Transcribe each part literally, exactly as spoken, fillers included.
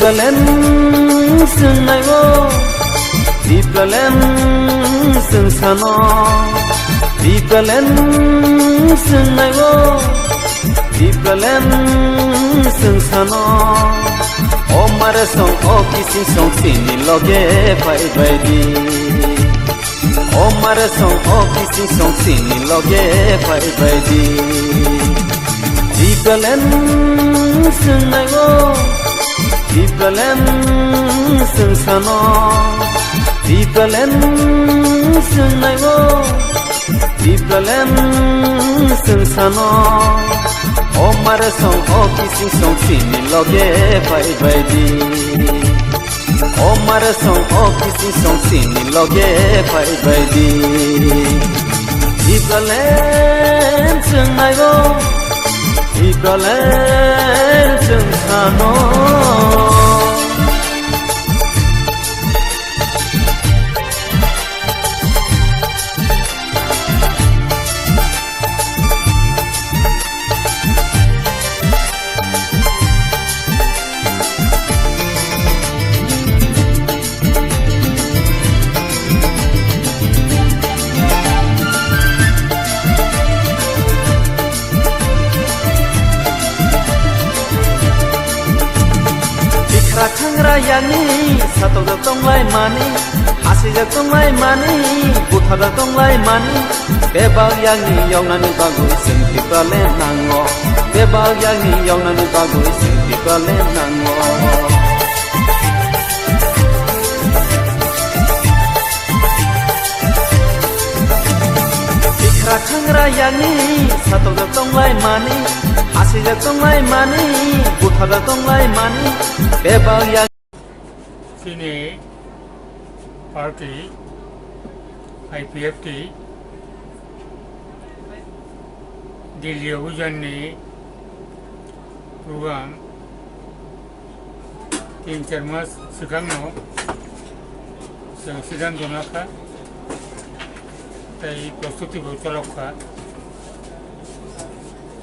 Tipraland swngnai-o, Tipraland swngsano, Tipraland swngnai-o, Tipraland swngsano. O mare song, o kising song, chini loge phai bai di. O mare song, o kising song, chini loge phai bai di. Tipraland swngnai-o, Tipraland swngsano. Tipraland swngnai-o, Tipraland swngsano. O mare song, o kising song, chini loge phai bai di. O mare song, o kising song, chini loge phai bai di. Tipraland swngnai-o, Tipraland swngsano. Bikra khangra yani, satokjak tonglai mani, hasijak tonglai mani, buthajak tonglai mani, bebak yakni yoknani bagwi chwng Tipraland nango, bebak yakni yoknani bagwi chwng Tipraland nango. Bikra khangra yani, satokjak tonglai mani, hasijak tonglai mani, buthajak tonglai mani, bebak yang. Chini party I P F T Delhi obijanni program tin char mas swkangno chwng siddhanto nakha, tei prostuti bo cholok kha.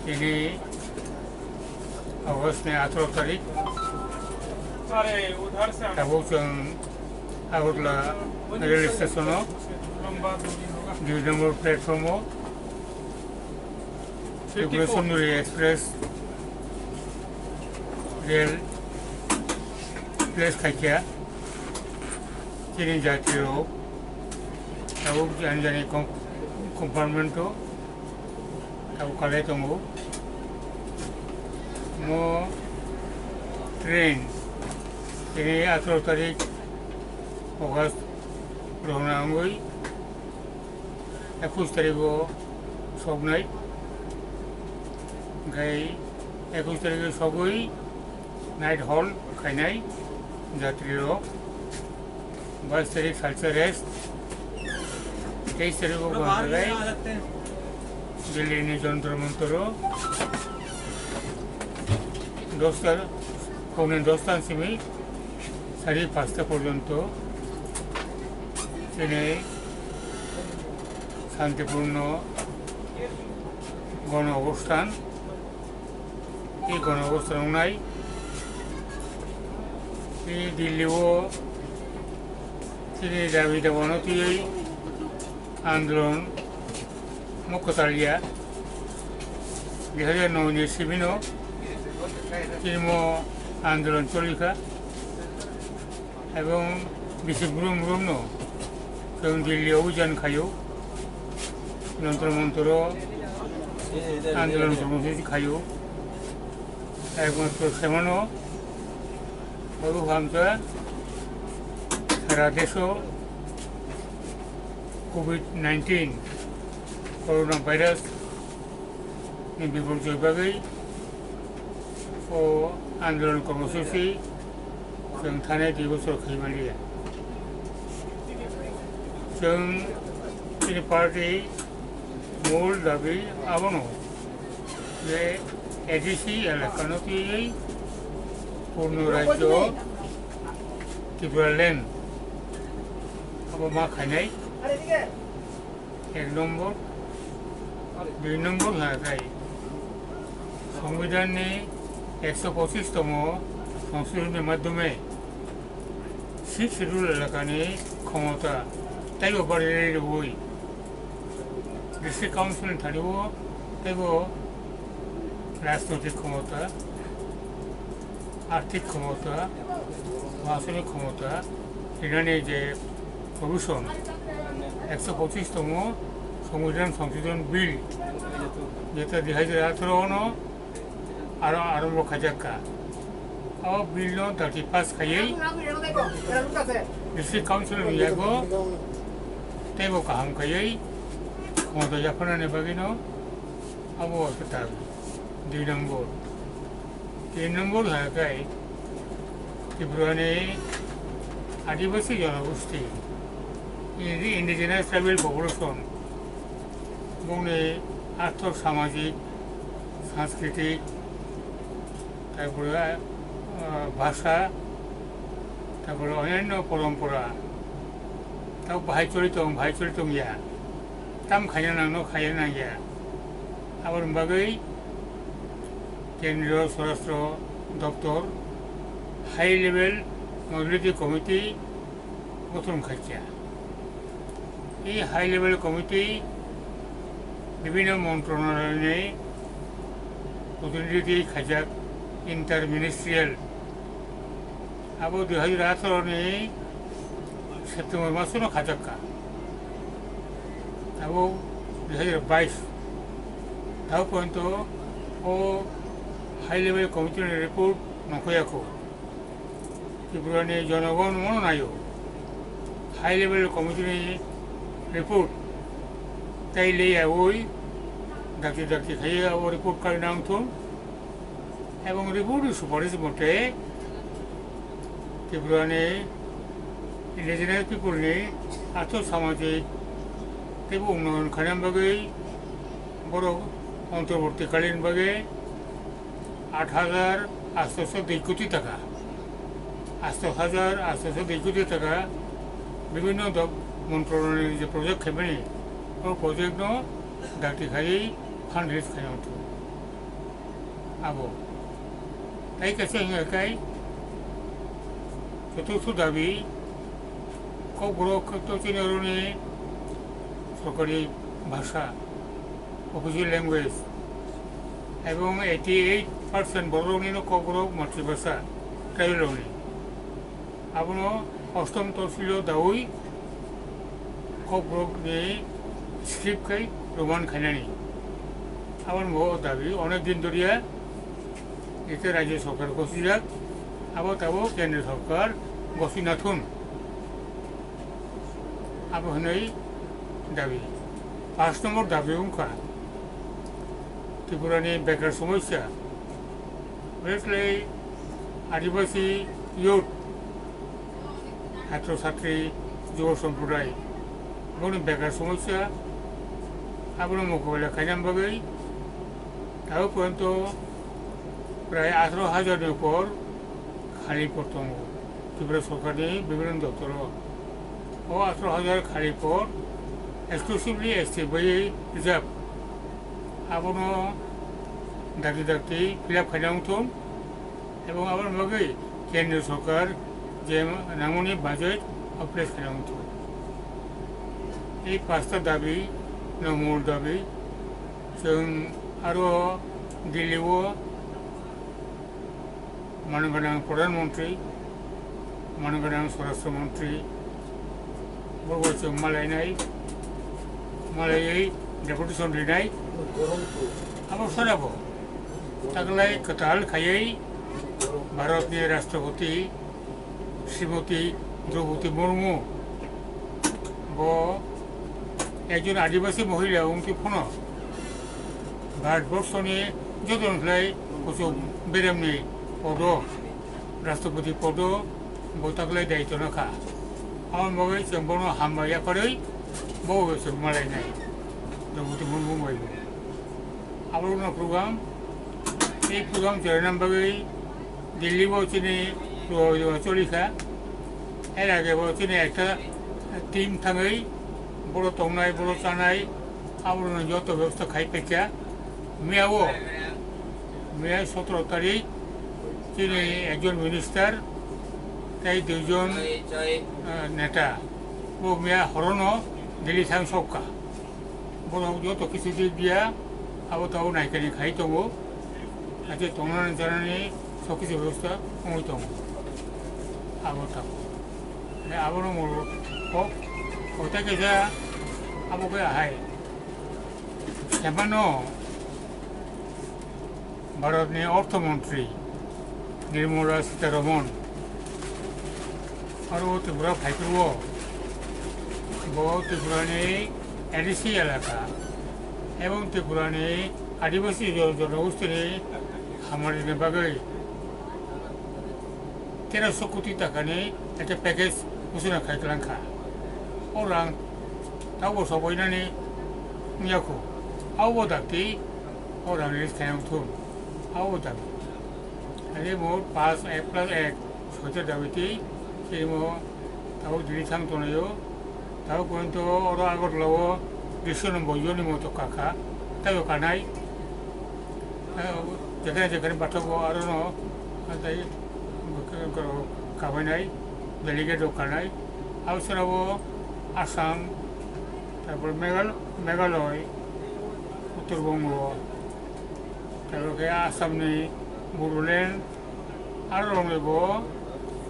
Tini August ni atharo tarik. Tabuk chwng Agartala rail station o, dui number platform o Tripura Sundari Express rail place khaikha. Chini jatri rok tabuk jani jani com-, compartment o tabuk kalai tongo. Mo train tini atharo tarik August rwna wngwi ekush tarigo soknai, hwnkhe ekush tarigo sogwi night halt khainai jatrirok. Bais tarik salsa rest, teis tarigo bo hwnkhai Delhi ni Jantar Mantar o dosta, phungni dosta simi sari pasta porjonto tini Santipurno gono obosthan, tei gono obosthan wngnai. Tini Delhi o tini dabi dabano twiwi andolon mo kwtal ya. Dui hajar noi ni simi no tini mo andolon cholikha. Ebong bisi brum brum no chwng Delhi o obijan khaio, Jantar Mantar o andolon kormosuchi khaio. Ebong to khaimano, obo hamsa sara desh o covid nineteen corona virus ni biporjoy bagwi o andolon kormosuchi chwng thanai dui bochor khaimaliya. Chwng chini party mul dabi abono je A D C elakano twiwi purno rajyo Tipraland abo ma khainai. Ek nombor, dui nombor hwnka khai Songbidanni ekso pochis tomo সংশোধনের মাধ্যমে six schedule এলাকানি ক্ষমতা তাইও বাড়িয়ে রবই। District council থানিও তাইও রাজনৈতিক ক্ষমতা, আর্থিক ক্ষমতা, প্রশাসনিক ক্ষমতা, এখানে যে প্রভিশন একশো পঁচিশতম সংবিধান সংশোধন বিল, যেটা দুই হাজার আঠারো অনো আরো আরম্ভ খাইজাক্কা। O bill no thirty pass khaiwi district council ni yago teibo kaham khaiwi khonto yaphanani bagwino abo hospital dui number. Tin number hai kai Tripura ni Adivasi Jonogosti, Indi-, Indigenous Tribal Population, bongni artho samajik, sanskriti, tarpore, ah, bhasha, tarpore onyanyo porompora, tao bahai choli tong, bahai choli tong ya, tam khaina nang no khaina nang ya. Aboni bagwi Kendriyo Swarashtra Doptor High Level Modality Committee gothon khaikha. Ei High Level Committee bibhinno montronaloyni protinidhi khaijak, inter ministerial. Abo dui hajar atharo ni September masono khajakka. Abo dui hajar bais tao pointo o High Level Committee ni report nongkhorya kho. Tripura ni jonogon mono naio. High Level Committee ni report tei le yaui dakti dakti khaiwi abo report karwi nang thung. Ebong report ni suparis mote Tripura ni indigenous people ni artho samajik tei bo unnoyon khaina bagwi borok ontorbortikalin bagwi আট হাজার আটশোশো দুই কোটি টাকা, আট হাজার আটশোশো দুই কোটি টাকা বিভিন্ন দপ-, মন্ত্রণালয়ের যে প্রজেক্ট খাইবানি, ও প্রজেক্ট নো ডাক্তি খাই ফান্ড রেজ খাই অংশ আবো। তাই কাছে হঙে কাই চতুর্থ দাবি, ককবরক তো চিনি অরুণে সরকারি ভাষা, official language, ebong eighty eight percent bororoknino kokborok matribhasha, tribal rokni. Abono ostom tofsilo daui kokborokni script khai Roman khainani. Aboni bo dabi onek din doriya ete rajyo sorkar gosijak, abo tabo kendro sorkar gosina thun. Abo hwnwi dabi. Paanch nombor dabi wngkha Tripurani bekar somosya. Biশেষ khlai Adivasi youth, chhatro chhatri, jubo somproday, boni bekar somosya, abono mokobela khaina bagwi tabuk porjonto prai atharo hajar ni upor khali por tongo. Tripura sorkarni bibhinno doptoro o atharo hajar khali por exclusively S T bai reserve. Abono dakti dakti fill up khaina wngthung ebong aboni bagwi kendro sorkar je nangmani budget o place khaina wngthung. Ei pasta dabi no mul dabi. Chwng aro Delhi o Manganang Pradhan Mantri, Manganang Swarashtra Mantri, borok chwng malainai, malaiwi deputation rinai. Abo sara bo taklai kwtal khaiwi Bharatni Rashtrapati Srimati Draupadi Murmu bo ekjon Adivasi mohila wngwi phano Bharatborsoni jotono khlai kuchuk beremni podo, Rashtrapati podo bo taklai daitwno kha. Aboni bagwi chwng bono hambai yapharwi bo chwng malainai Draupadi Murmu bai bo. Aborokno program, ei program chwraina bagwi Delhi bo chini program choli kha. Er age bo chini ekta team thangwi boro tongnai, boro chanai, aborokno joto bebosta khai paikha. Miya o, miya sotoro tarik, Chini ekjon minister tei duijon, eh, neta. Bo miya horono Delhi thang sokha. Borok joto kisu dik dia, abo tabuk naikani khai tongo. Ate tongnani janani sok kisu bebosta wngwi tongo. Abo tabuk. Abo no molo kok, kota kesa abo khe ahai. Emano Bharatni Ortho Montri Nirmala Sitharaman aro Tripura phaiphuru bo Tripurani A D C elaka ebong Tripurani Adibasi jon-, jonogostini hamari ni bagwi teroso koti takani ekta package ghosona khai kwlangkha. O rang tabuk soboinani wngya kho. Abo dati o rang release khaina wngthung. Abo dati. Ani mo pass ek plus ek soita dabi ti. Khe mo tabuk Delhi thang tongnai o. Tabuk pojonto oro Agartala o drisho no bo yoni moto kakha, taibo kanai. Eh, jekhane jekhane bathok o aro no, ah, tai, kabainai, delegate rok kanai. Abo sora bo Assam, tarpor Meghal-, Meghalaya, Uttar Bongo, tarpor khe Assam ni Bodoland, aro rok ni bo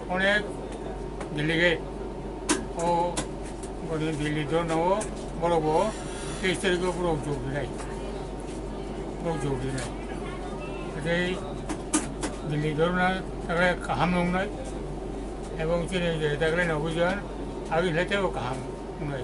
onek delegate o boni Delhi dhorna o borok bo teis tarikh o borok jog rinai, borok jog rinai. Tei Delhi dhorna takle kaham wngnai ebong chini je takle ni obijan agi le teibo kaham wngnai.